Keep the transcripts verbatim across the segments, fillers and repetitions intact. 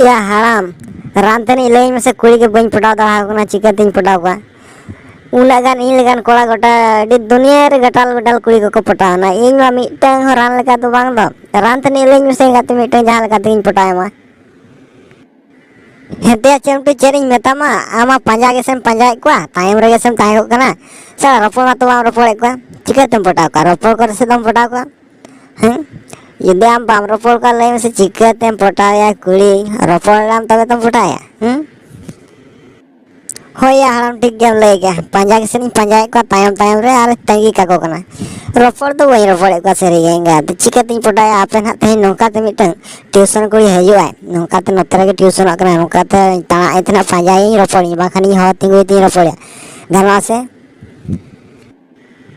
ᱭᱟ ᱦᱟᱲᱟᱢ, ᱨᱟᱱ ᱛᱟᱹᱱᱤᱡ ᱞᱟᱹᱭᱟᱹᱧ ᱢᱮᱥᱮ, ᱠᱩᱲᱤ ᱜᱮ ᱵᱟᱹᱧ ᱯᱚᱴᱟᱣ ᱫᱟᱲᱮ ᱟᱠᱚ ᱠᱟᱱᱟ, ᱪᱤᱠᱟᱹᱛᱤᱧ ᱯᱚᱴᱟᱣ ᱠᱚᱣᱟ? ᱩᱱᱟᱹᱜ ᱜᱟᱱ ᱤᱧ ᱞᱮᱠᱟᱱ ᱠᱚᱲᱟ ᱜᱚᱴᱟ ᱟᱹᱰᱤ ᱫᱩᱱᱤᱭᱟᱹ ᱨᱮ ᱜᱟᱴᱟᱞ ᱜᱟᱴᱟᱞ ᱠᱩᱲᱤ ᱠᱚᱠᱚ ᱯᱚᱴᱟᱣᱱᱟ, ᱤᱧ ᱢᱟ ᱢᱤᱫᱴᱟᱝ ᱦᱚᱸ ᱨᱟᱱ ᱞᱮᱠᱟ ᱫᱚ ᱵᱟᱝ ᱫᱚ᱾ ᱨᱟᱱ ᱛᱟᱹᱱᱤᱡ ᱞᱟᱹᱭᱟᱹᱧ ᱢᱮᱥᱮ ᱮᱸᱜᱟᱛᱮ, ᱢᱤᱫᱴᱟᱝ ᱡᱟᱦᱟᱸ ᱞᱮᱠᱟ ᱛᱮᱜᱤᱧ ᱯᱚᱴᱟᱣ ᱮᱢᱟ᱾ ᱦᱮᱸᱛᱮᱭᱟ ᱪᱮᱢᱴᱩ, ᱪᱮᱫ ᱤᱧ ᱢᱮᱛᱟᱢᱟ, ᱟᱢ ᱢᱟ ᱯᱟᱸᱡᱟ ᱜᱮᱥᱮᱢ ᱯᱟᱸᱡᱟᱭᱮᱫ ᱠᱚᱣᱟ, ᱛᱟᱭᱚᱢ ᱨᱮᱜᱮ ᱥᱮᱢ ᱛᱟᱦᱮᱸ ᱠᱚᱜ ᱠᱟᱱᱟ᱾ ᱥᱟᱞᱟ ᱨᱚᱯᱚᱲ ᱢᱟᱛᱚ ᱵᱟᱢ ᱨᱚᱯᱚᱲᱮᱫ ᱠᱚᱣᱟ, ᱪᱤᱠᱟᱹᱛᱮᱢ ᱯᱚᱴᱟᱣ ᱠᱚᱣᱟ? ᱨᱚᱯᱚᱲ ᱠᱚᱨᱮ ᱥᱮ ᱫᱚᱢ ᱯᱚᱴᱟᱣ ᱠᱚᱣᱟ? ᱦᱮᱸ? ᱡᱩᱫᱤ ᱟᱢ ᱵᱟᱢ ᱨᱚᱯᱚᱲ ᱠᱚᱣᱟ, ᱞᱟᱹᱭ ᱢᱮᱥᱮ ᱪᱤᱠᱟᱹᱛᱮᱢ ᱯᱚᱴᱟᱣᱮᱭᱟ ᱠᱩᱲᱤ? ᱨᱚᱯᱚᱲ ᱟᱢ ᱛᱚᱵᱮ ᱛᱚᱢ ᱯᱚᱴᱟᱣᱮᱭᱟ᱾ ᱦᱮᱸ? ᱦᱳᱭ ᱭᱟ ᱦᱟᱲᱟᱢ, ᱴᱷᱤᱠ ᱜᱮᱢ ᱞᱟᱹᱭ ᱠᱮᱜᱼᱟ᱾ ᱯᱟᱸᱡᱟ ᱜᱮᱥᱮ ᱤᱧ ᱯᱟᱸᱡᱟᱭᱮᱫ ᱠᱚᱣᱟ ᱛᱟᱭᱚᱢ ᱛᱟᱭᱚᱢ ᱨᱮ, ᱟᱨ ᱛᱟᱺᱜᱤ ᱠᱟᱠᱚ ᱠᱟᱱᱟ᱾ ᱨᱚᱯᱚᱲ ᱫᱚ ᱵᱟᱹᱧ ᱨᱚᱯᱚᱲᱮᱫ ᱠᱚᱣᱟ ᱥᱟᱹᱨᱤ ᱜᱮ ᱮᱸᱜᱟ᱾ ᱟᱫᱚ ᱪᱤᱠᱟᱹᱛᱤᱧ ᱯᱚᱴᱟᱭᱟ ᱟᱯᱮ ᱱᱟᱦᱟᱜ? ᱛᱮᱦᱮᱧ ᱱᱚᱝᱠᱟ ᱛᱮ ᱢᱤᱫᱴᱟᱝ ᱴᱤᱭᱩᱥᱚᱱ ᱠᱩᱲᱤ ᱦᱤᱡᱩᱜ ᱟᱭ, ᱱᱚᱝᱠᱟ ᱛᱮ ᱱᱚᱛᱮ ᱨᱮᱜᱮ ᱴᱤᱭᱩᱥᱚᱱᱚᱜ ᱠᱟᱱᱟᱭ, ᱱᱚᱝᱠᱟ ᱛᱮ ᱛᱟᱲᱟᱜ ᱟᱹᱧ ᱛᱮ ᱱᱟᱦᱟᱜ ᱯᱟᱸᱡᱟᱭᱟᱹᱧ ᱨᱚᱯᱚᱲᱤᱧ, ᱵᱟᱝᱠᱷᱟᱱ ᱤᱧ ᱦᱚᱦᱚ ᱛᱤᱸᱜᱩᱭ ᱛᱤᱧ ᱨᱚᱯᱚᱲᱟ᱾ ᱜᱟᱱᱚᱜᱼᱟ ᱥᱮ?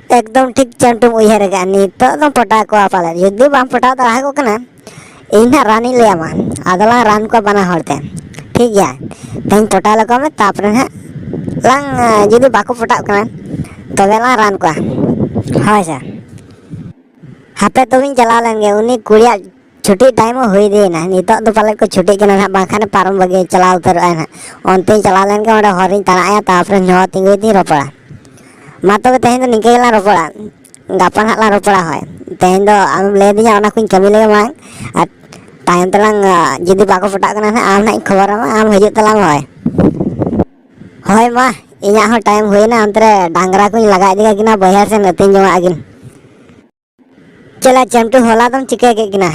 ᱮᱠᱫᱚᱢ ᱴᱷᱤᱠ ᱪᱟᱹᱱᱴᱩᱢ ᱩᱭᱦᱟᱹᱨ ᱟᱠᱟᱫᱼᱟ᱾ ᱱᱤᱛᱚᱜ ᱫᱚᱢ ᱯᱚᱴᱟᱣ ᱠᱚᱣᱟ ᱯᱟᱞᱮᱫ᱾ ᱡᱩᱫᱤ ᱵᱟᱢ ᱯᱚᱴᱟᱣ ᱫᱟᱲᱮ ᱟᱠᱚ ᱠᱟᱱᱟ, ᱤᱧ ᱱᱟᱦᱟᱜ ᱨᱟᱱᱤᱧ ᱞᱟᱹᱭ ᱟᱢᱟ, ᱟᱫᱚ ᱞᱟᱝ ᱨᱟᱱ ᱠᱚᱣᱟ ᱵᱟᱱᱟ ᱦᱚᱲ ᱛᱮ᱾ ᱴᱷᱤᱠ ᱜᱮᱭᱟ, ᱛᱮᱦᱮᱧ ᱯᱚᱴᱟᱣ ᱞᱮᱠᱚ ᱢᱮ, ᱛᱟᱨᱯᱚᱨᱮ ᱱᱟᱦᱟᱜ ᱞᱟᱝ, ᱡᱩᱫᱤ ᱵᱟᱠᱚ ᱯᱚᱴᱟᱜ ᱠᱟᱱᱟ, ᱛᱚᱵᱮ ᱞᱟᱝ ᱨᱟᱱ ᱠᱚᱣᱟ᱾ ᱦᱳᱭ ᱥᱮ᱾ ᱦᱟᱯᱮ ᱛᱚᱵᱮᱧ ᱪᱟᱞᱟᱣ ᱞᱮᱱ ᱜᱮ, ᱩᱱᱤ ᱠᱩᱲᱤᱭᱟᱜ ᱪᱷᱩᱴᱤ ᱴᱟᱭᱤᱢ ᱦᱚᱸ ᱦᱩᱭ ᱤᱫᱤᱭᱮᱱᱟ᱾ ᱱᱤᱛᱚᱜ ᱫᱚ ᱯᱟᱞᱮᱫ ᱠᱚ ᱪᱷᱩᱴᱤᱜ ᱠᱟᱱᱟ ᱱᱟᱦᱟᱜ, ᱵᱟᱝᱠᱷᱟᱱ ᱯᱟᱨᱚᱢ ᱵᱟᱹᱜᱤ ᱪᱟᱞᱟᱣ ᱩᱛᱟᱹᱨᱚᱜᱼᱟᱭ ᱱᱟᱦᱟᱜ᱾ ᱚᱱᱛᱮᱧ ᱪᱟᱞᱟᱣ ᱞᱮᱱ ᱜᱮ, ᱚᱸᱰᱮ ᱦᱚᱨᱤᱧ ᱛᱟᱲᱟᱜ ᱟᱭᱟ, ᱛᱟᱨᱯᱚᱨᱮ ᱦᱚᱦᱚ ᱛᱤᱸᱜᱩᱭ ᱛᱤᱧ ᱨᱚᱯᱚᱲᱟ᱾ ᱢᱟ ᱛᱚᱵᱮ ᱛᱮᱦᱮᱧ ᱫᱚ ᱱᱤᱝᱠᱟᱹ ᱜᱮᱞᱟᱝ ᱨᱚᱯᱚᱲᱟ, ᱜᱟᱯᱟ ᱱᱟᱦᱟᱜ ᱞᱟᱝ ᱨᱚᱯᱚᱲᱟ᱾ ᱦᱳᱭ, ᱛᱮᱦᱮᱧ ᱫᱚ ᱟᱢᱮᱢ ᱞᱟᱹᱭ ᱟᱹᱫᱤᱧᱟ, ᱚᱱᱟ ᱠᱚᱧ ᱠᱟᱹᱢᱤ ᱞᱮᱜᱮ ᱢᱟᱲᱟᱝ, ᱟᱨ ᱛᱟᱭᱚᱢ ᱛᱮᱞᱟᱝ, ᱟ, ᱡᱩᱫᱤ ᱵᱟᱠᱚ ᱯᱚᱴᱟᱜ ᱠᱟᱱᱟ ᱱᱟᱦᱟᱜ, ᱟᱢ ᱱᱟᱦᱟᱜ ᱤᱧ ᱠᱷᱚᱵᱚᱨᱟᱢᱟ, ᱟᱢ ᱦᱤᱡᱩᱜ ᱛᱟᱞᱟᱝ ᱢᱮ᱾ ᱦᱳᱭ᱾ ᱦᱳᱭ ᱢᱟ, ᱤᱧᱟᱹᱜ ᱦᱚᱸ ᱴᱟᱭᱤᱢ ᱦᱩᱭᱱᱟ, ᱚᱱᱛᱮ ᱨᱮ ᱰᱟᱝᱨᱟ ᱠᱚᱧ ᱞᱟᱜᱟ ᱤᱫᱤ ᱠᱟᱠᱤᱱᱟ ᱵᱟᱹᱭᱦᱟᱹᱲ ᱥᱮᱱ ᱟᱹᱛᱤᱧ ᱡᱚᱝᱟᱜ ᱟᱹᱠᱤᱱ᱾ ᱪᱮᱞᱟ ᱪᱟᱹᱱᱴᱩ, ᱦᱚᱞᱟ ᱫᱚᱢ ᱪᱤᱠᱟᱹ ᱠᱮᱫ ᱠᱤᱱᱟ?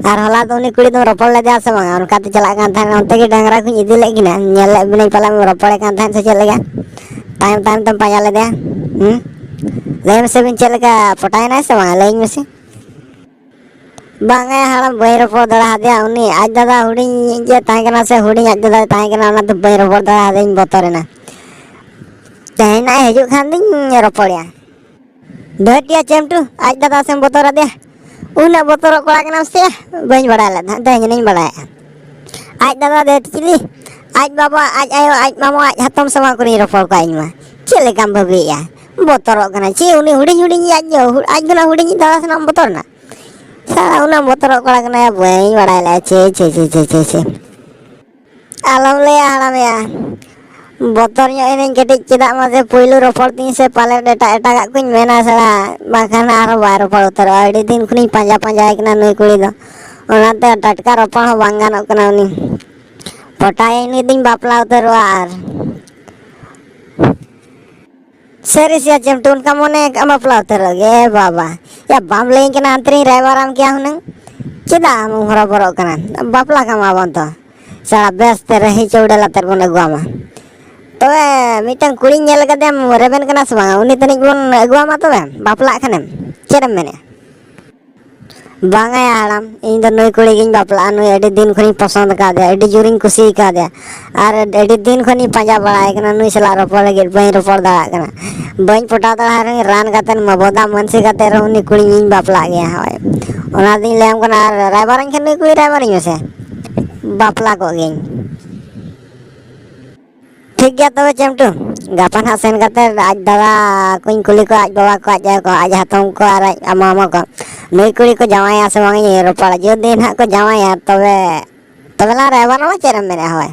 ᱟᱨ ᱦᱚᱞᱟ ᱫᱚ ᱩᱱᱤ ᱠᱩᱲᱤ ᱫᱚᱢ ᱨᱚᱯᱚᱲ ᱞᱮᱫᱮᱭᱟ ᱥᱮ ᱵᱟᱝᱟ? ᱚᱱᱠᱟᱛᱮ ᱪᱟᱞᱟᱜ ᱠᱟᱱ ᱛᱟᱦᱮᱸᱱᱟ, ᱚᱱᱛᱮ ᱜᱮ ᱰᱟᱝᱨᱟ ᱠᱚᱧ ᱤᱫᱤ ᱞᱮᱫ ᱠᱤᱱᱟ, ᱧᱮᱞ ᱞᱮᱫ ᱵᱤᱱᱟᱹᱧ ᱯᱟᱞᱮᱢ ᱨᱚᱯᱚᱲᱮᱫ ᱠᱟᱱ ᱛᱟᱦᱮᱸᱫ ᱥᱮ ᱪᱮᱫ ᱞᱮᱠᱟ? ᱛᱟᱭᱚᱢ ᱛᱟᱭᱚᱢ ᱛᱮᱢ ᱯᱟᱸᱡᱟ ᱞᱮᱫᱮᱭᱟ᱾ ᱦᱩᱸ? ᱞᱟᱹᱭ ᱢᱮᱥᱮ ᱵᱤᱱ, ᱪᱮᱫ ᱞᱮᱠᱟ ᱯᱚᱴᱟᱭᱮᱱᱟᱭ ᱥᱮ ᱵᱟᱝᱟ? ᱞᱟᱹᱭᱟᱹᱧ ᱢᱮᱥᱮ᱾ ᱵᱟᱝᱟ ᱭᱟ ᱦᱟᱲᱟᱢ, ᱵᱟᱹᱧ ᱨᱚᱯᱚᱲ ᱫᱟᱲᱮ ᱟᱫᱮᱭᱟ᱾ ᱩᱱᱤ ᱟᱡ ᱫᱟᱫᱟ ᱦᱩᱰᱤᱧ ᱜᱮ ᱛᱟᱦᱮᱸ ᱠᱟᱱᱟ ᱥᱮ, ᱦᱩᱰᱤᱧ ᱟᱡ ᱫᱟᱫᱟᱭ ᱛᱟᱦᱮᱸ ᱠᱟᱱᱟ, ᱚᱱᱟᱛᱮ ᱵᱟᱹᱧ ᱨᱚᱯᱚᱲ ᱫᱟᱲᱮ ᱟᱫᱮᱭᱟᱧ, ᱵᱚᱛᱚᱨᱮᱱᱟ᱾ ᱛᱮᱦᱮᱧ ᱱᱟᱜ ᱮ ᱦᱤᱡᱩᱜ ᱠᱷᱟᱱ ᱫᱩᱧ ᱨᱚᱯᱚᱲᱮᱭᱟ᱾ ᱫᱷᱟᱹᱴ ᱭᱟ ᱪᱮᱢᱴᱩ, ᱟᱡ ᱫᱟᱫᱟ ᱥᱮᱢ ᱵᱚᱛᱚᱨ ᱟᱫᱮᱭᱟ? ᱩᱱᱟᱹᱜ ᱵᱚᱛᱚᱨᱚᱜ ᱠᱚᱲᱟ ᱠᱟᱱᱟᱢ ᱥᱮ? ᱵᱟᱹᱧ ᱵᱟᱲᱟᱭ ᱞᱮᱫ ᱛᱟᱦᱮᱸᱫ, ᱛᱮᱦᱮᱧ ᱱᱟᱜ ᱤᱧ ᱵᱟᱲᱟᱭᱟ᱾ ᱟᱡ ᱫᱟᱫᱟ ᱫᱷᱟᱹᱴ ᱪᱤᱞᱤ? ᱟᱡ ᱵᱟᱵᱟ, ᱟᱡ ᱟᱭᱳ, ᱟᱡ ᱢᱟᱢᱟ, ᱟᱡ ᱦᱟᱛᱚᱢ ᱥᱟᱢᱟᱝ ᱠᱚᱨᱮᱧ ᱨᱚᱯᱚᱲ ᱠᱚᱣᱟ ᱤᱧ ᱢᱟ᱾ ᱪᱮᱫ ᱞᱮᱠᱟᱢ ᱵᱷᱟᱹᱵᱤᱭᱮᱫᱼᱟ? ᱵᱚᱛᱚᱨᱚᱜ ᱠᱟᱱᱟ ᱪᱮ? ᱩᱱᱤ ᱦᱩᱰᱤᱧ ᱦᱩᱰᱤᱧ ᱟᱡ ᱫᱚ, ᱟᱡ ᱠᱷᱚᱱᱟᱜ ᱦᱩᱰᱤᱧ ᱫᱟᱫᱟ ᱥᱮᱱᱟᱜ ᱮᱢ ᱵᱚᱛᱚᱨ ᱮᱱᱟ? ᱥᱟᱞᱟ ᱩᱱᱟᱹᱜ ᱵᱚᱛᱚᱨᱚᱜ ᱠᱚᱲᱟ ᱠᱟᱱᱟᱭᱟ, ᱵᱟᱹᱧ ᱵᱟᱲᱟᱭ ᱞᱮᱫᱼᱟ᱾ ᱪᱷᱤ, ᱪᱷᱤ, ᱪᱷᱤ, ᱪᱷᱤ, ᱪᱷᱤ, ᱪᱷᱤ᱾ ᱟᱞᱚᱢ ᱞᱟᱹᱭᱟ ᱦᱟᱲᱟᱢᱮᱭᱟ, ᱵᱚᱛᱚᱨ ᱧᱚᱜ ᱮᱱᱟᱹᱧ ᱠᱟᱹᱴᱤᱡ᱾ ᱪᱮᱫᱟᱜ ᱢᱟᱥᱮ ᱯᱩᱭᱞᱩ ᱨᱚᱯᱚᱲ ᱛᱤᱧ ᱥᱮ ᱯᱟᱞᱮᱫ ᱮᱴᱟᱜ ᱮᱴᱟᱜᱟᱜ ᱠᱚᱧ ᱢᱮᱱᱟ ᱥᱮᱬᱟ, ᱵᱟᱝᱠᱷᱟᱱ ᱟᱨᱦᱚᱸ ᱵᱟᱭ ᱨᱚᱯᱚᱲ ᱩᱛᱟᱹᱨᱚᱜᱼᱟ᱾ ᱟᱹᱰᱤ ᱫᱤᱱ ᱠᱷᱚᱱᱤᱧ ᱯᱟᱸᱡᱟ ᱯᱟᱸᱡᱟᱭ ᱠᱟᱱᱟ ᱱᱩᱭ ᱠᱩᱲᱤ ᱫᱚ, ᱚᱱᱟᱛᱮ ᱴᱟᱴᱠᱟ ᱨᱚᱯᱚᱲ ᱦᱚᱸ ᱵᱟᱝ ᱜᱟᱱᱚᱜ ᱠᱟᱱᱟ᱾ ᱩᱱᱤ ᱯᱚᱴᱟᱭᱮᱱ ᱜᱮ ᱫᱩᱧ ᱵᱟᱯᱞᱟ ᱩᱛᱟᱹᱨᱚᱜᱼᱟ᱾ ᱟᱨ ᱥᱟᱹᱨᱤ ᱥᱮ ᱪᱮᱢᱴᱩ, ᱚᱱᱠᱟ ᱢᱚᱱᱮ ᱠᱟᱜ ᱵᱟᱯᱞᱟ ᱩᱛᱟᱹᱨᱚᱜ ᱜᱮ? ᱮ ᱵᱟᱵᱟ, ᱭᱟ ᱵᱟᱢ ᱞᱟᱹᱭᱟᱹᱧ ᱠᱟᱱᱟ ᱦᱟᱱᱛᱮ ᱨᱤᱧ ᱨᱟᱭᱵᱟᱨᱟᱢ ᱠᱮᱭᱟ ᱦᱩᱱᱟᱹᱝ᱾ ᱪᱮᱫᱟᱜ ᱮᱢ ᱦᱚᱨᱚᱵᱚᱨᱚᱜ ᱠᱟᱱᱟ? ᱵᱟᱯᱞᱟ ᱠᱟᱢᱟ ᱵᱚᱱ ᱛᱚ᱾ ᱥᱟᱞᱟ ᱵᱮᱥ ᱛᱮ ᱨᱟᱹᱦᱤ ᱪᱟᱹᱣᱰᱟᱹᱞ ᱟᱛᱮᱫ ᱵᱚᱱ ᱟᱹᱜᱩᱣᱟᱢᱟ᱾ ᱛᱚᱵᱮ ᱢᱤᱫᱴᱟᱝ ᱠᱩᱲᱤᱧ ᱧᱮᱞ ᱠᱟᱫᱮᱭᱟ, ᱨᱮᱵᱮᱱ ᱠᱟᱱᱟ ᱥᱮ ᱵᱟᱝᱟ? ᱩᱱᱤ ᱛᱟᱹᱱᱤᱡ ᱵᱚᱱ ᱟᱹᱜᱩᱣᱟᱢᱟ ᱛᱚᱵᱮ, ᱵᱟᱯᱞᱟᱜ ᱠᱷᱟᱱᱮᱢ᱾ ᱪᱮᱫ ᱮᱢ ᱢᱮᱱᱮᱫᱼᱟ? ᱵᱟᱝᱟ ᱭᱟ ᱦᱟᱲᱟᱢ, ᱤᱧ ᱫᱚ ᱱᱩᱭ ᱠᱩᱲᱤ ᱜᱤᱧ ᱵᱟᱯᱞᱟᱜᱼᱟ᱾ ᱱᱩᱭ ᱟᱹᱰᱤ ᱫᱤᱱ ᱠᱷᱚᱱᱤᱧ ᱯᱚᱥᱚᱸᱫ ᱟᱠᱟᱫᱮᱭᱟ, ᱟᱹᱰᱤ ᱡᱳᱨᱤᱧ ᱠᱩᱥᱤ ᱟᱠᱟᱫᱮᱭᱟ᱾ ᱟᱨ ᱟᱹᱰᱤ ᱫᱤᱱ ᱠᱷᱚᱱᱤᱧ ᱯᱟᱸᱡᱟ ᱵᱟᱲᱟᱭ ᱠᱟᱱᱟ, ᱱᱩᱭ ᱥᱟᱞᱟᱜ ᱨᱚᱯᱚᱲ ᱞᱟᱹᱜᱤᱫ ᱵᱟᱹᱧ ᱨᱚᱯᱚᱲ ᱫᱟᱲᱮᱭᱟᱜ ᱠᱟᱱᱟ᱾ ᱵᱟᱹᱧ ᱯᱚᱴᱟᱣ ᱫᱟᱲᱮᱭᱟᱭ ᱨᱮᱦᱚᱸ ᱨᱟᱱ ᱠᱟᱛᱮ, ᱢᱟᱵᱚᱫᱟ ᱢᱟᱹᱱᱥᱤ ᱠᱟᱛᱮ ᱨᱮᱦᱚᱸ ᱩᱱᱤ ᱠᱩᱲᱤᱧ ᱵᱟᱯᱞᱟᱜ ᱜᱮᱭᱟ᱾ ᱦᱳᱭ, ᱚᱱᱟ ᱫᱚᱧ ᱞᱟᱹᱭᱟᱢ ᱠᱟᱱᱟ᱾ ᱟᱨ ᱨᱟᱭᱵᱟᱨᱟᱹᱧ ᱠᱷᱟᱱ ᱱᱩᱭ ᱠᱩᱲᱤ ᱨᱟᱭᱵᱟᱨᱟᱹᱧ ᱢᱮᱥᱮ, ᱵᱟᱯᱞᱟ ᱠᱚᱜ ᱜᱤᱭᱟᱹᱧ᱾ ᱴᱷᱤᱠ ᱜᱮᱭᱟ ᱛᱚᱵᱮ ᱪᱮᱢᱴᱩ, ᱜᱟᱯᱟ ᱱᱟᱦᱟᱜ ᱥᱮᱱ ᱠᱟᱛᱮ ᱟᱡ ᱫᱟᱫᱟ ᱠᱚᱧ ᱠᱩᱞᱤ ᱠᱚᱣᱟ, ᱟᱡ ᱵᱟᱵᱟ ᱠᱚ, ᱟᱡ ᱟᱭᱳ ᱠᱚ, ᱟᱡ ᱦᱟᱛᱚᱢ ᱠᱚ ᱟᱨ ᱟᱡ ᱢᱟᱢᱟ ᱠᱚ, ᱱᱩᱭ ᱠᱩᱲᱤ ᱠᱚ ᱡᱟᱶᱟᱭᱟ ᱥᱮ ᱵᱟᱝ ᱤᱧ ᱨᱚᱯᱚᱲᱟ᱾ ᱡᱩᱫᱤ ᱱᱟᱦᱟᱜ ᱠᱚ ᱡᱟᱶᱟᱭᱟ, ᱛᱚᱵᱮ, ᱛᱚᱵᱮ ᱞᱟᱝ ᱨᱟᱭᱵᱟᱨᱚᱜᱼᱟ᱾ ᱪᱮᱫ ᱮᱢ ᱢᱮᱱᱮᱫᱼᱟ? ᱦᱳᱭ,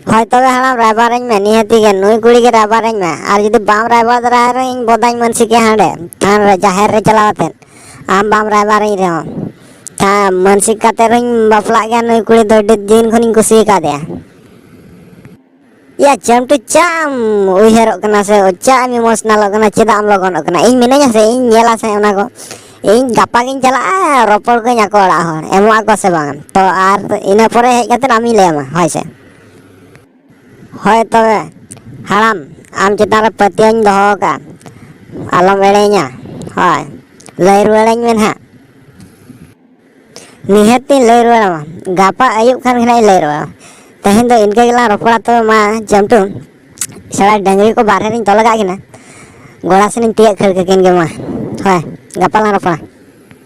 ᱦᱳᱭ ᱛᱚᱵᱮ ᱦᱟᱲᱟᱢ, ᱨᱟᱭᱵᱟᱨᱟᱹᱧ ᱢᱮ, ᱱᱤᱦᱟᱹᱛᱤ ᱜᱮ ᱱᱩᱭ ᱠᱩᱲᱤ ᱜᱮ ᱨᱟᱭᱵᱟᱨᱟᱹᱧ ᱢᱮ᱾ ᱟᱨ ᱡᱩᱫᱤ ᱵᱟᱢ ᱨᱟᱭᱵᱟᱨ ᱫᱟᱲᱮᱭᱟᱭ ᱨᱮᱦᱚᱸ, ᱤᱧ ᱵᱚᱫᱟᱧ ᱢᱟᱹᱱᱥᱤᱠᱮ ᱦᱟᱸᱰᱮ ᱛᱷᱟᱱ ᱨᱮ, ᱡᱟᱦᱮᱨ ᱨᱮ ᱪᱟᱞᱟᱣ ᱠᱟᱛᱮᱫ᱾ ᱟᱢ ᱵᱟᱢ ᱨᱟᱭᱵᱟᱨᱟᱹᱧ ᱨᱮᱦᱚᱸ, ᱛᱷᱟ-, ᱢᱟᱹᱱᱥᱤᱠ ᱠᱟᱛᱮᱫ ᱨᱮᱦᱚᱸᱧ ᱵᱟᱯᱞᱟᱜ ᱜᱮᱭᱟ᱾ ᱱᱩᱭ ᱠᱩᱲᱤ ᱫᱚ ᱟᱹᱰᱤ ᱫᱤᱱ ᱠᱷᱚᱱᱤᱧ ᱠᱩᱥᱤ ᱟᱠᱟᱫᱮᱭᱟ᱾ ᱭᱟ ᱪᱟᱢᱴᱩ, ᱪᱟᱜ ᱮᱢ ᱩᱭᱦᱟᱹᱨᱚᱜ ᱠᱟᱱᱟ ᱥᱮ ᱪᱟᱜ ᱮᱢ ᱤᱢᱳᱥᱚᱱᱟᱞᱚᱜ ᱠᱟᱱᱟ? ᱪᱮᱫᱟᱜ ᱮᱢ ᱞᱚᱜᱚᱱᱚᱜ ᱠᱟᱱᱟ? ᱤᱧ ᱢᱤᱱᱟᱹᱧᱟ ᱥᱮ, ᱤᱧ ᱧᱮᱞᱟ ᱥᱮ ᱚᱱᱟ ᱠᱚ᱾ ᱤᱧ ᱜᱟᱯᱟ ᱜᱤᱧ ᱪᱟᱞᱟᱜᱼᱟ, ᱨᱚᱯᱚᱲ ᱠᱚᱧ ᱟᱠᱚ ᱚᱲᱟᱜ ᱦᱚᱲ, ᱮᱢᱚᱜ ᱟᱠᱚ ᱥᱮ ᱵᱟᱝ᱾ ᱛᱚ ᱟᱨ ᱤᱱᱟᱹ ᱯᱚᱨᱮ ᱦᱮᱡ ᱠᱟᱛᱮᱫ ᱟᱢᱤᱧ ᱞᱟᱹᱭᱟᱢᱟ, ᱦᱳᱭ ᱥᱮ᱾ ᱦᱳᱭ ᱛᱚᱵᱮ ᱦᱟᱲᱟᱢ, ᱟᱢ ᱪᱮᱛᱟᱱ ᱨᱮ ᱯᱟᱹᱛᱭᱟᱹᱣ ᱤᱧ ᱫᱚᱦᱚ ᱟᱠᱟᱫᱼᱟ, ᱟᱞᱚᱢ ᱮᱲᱮᱧᱟ᱾ ᱦᱳᱭ, ᱞᱟᱹᱭ ᱨᱩᱣᱟᱹᱲᱟᱹᱧ ᱢᱮ ᱱᱟᱦᱟᱜ᱾ ᱱᱤᱦᱟᱹᱛᱤᱧ ᱞᱟᱹᱭ ᱨᱩᱣᱟᱹᱲ ᱟᱢᱟ᱾ ᱜᱟᱯᱟ ᱟᱹᱭᱩᱵ ᱠᱷᱟᱱ ᱜᱮ ᱱᱟᱦᱟᱜ ᱤᱧ ᱞᱟᱹᱭ ᱨᱩᱣᱟᱹᱲ ᱟᱢᱟ᱾ ᱛᱮᱦᱮᱧ ᱫᱚ ᱤᱱᱠᱟᱹ ᱜᱮᱞᱟᱝ ᱨᱚᱯᱚᱲᱟ ᱛᱚᱵᱮ ᱢᱟ ᱪᱟᱢᱴᱩ᱾ ᱥᱟᱞᱟ ᱰᱟᱹᱝᱨᱤ ᱠᱚ ᱵᱟᱨᱦᱮ ᱨᱤᱧ ᱛᱚᱞ ᱟᱠᱟᱫ ᱠᱤᱱᱟ, ᱜᱚᱲᱟ ᱥᱮᱱᱤᱧ ᱛᱤᱭᱟᱹᱜ ᱠᱷᱟᱹᱲ ᱠᱟᱹᱠᱤᱱ ᱜᱮ ᱢᱟ᱾ ᱦᱳᱭ, ᱜᱟᱯᱟ ᱞᱟᱝ ᱨᱚᱯᱚᱲᱟ᱾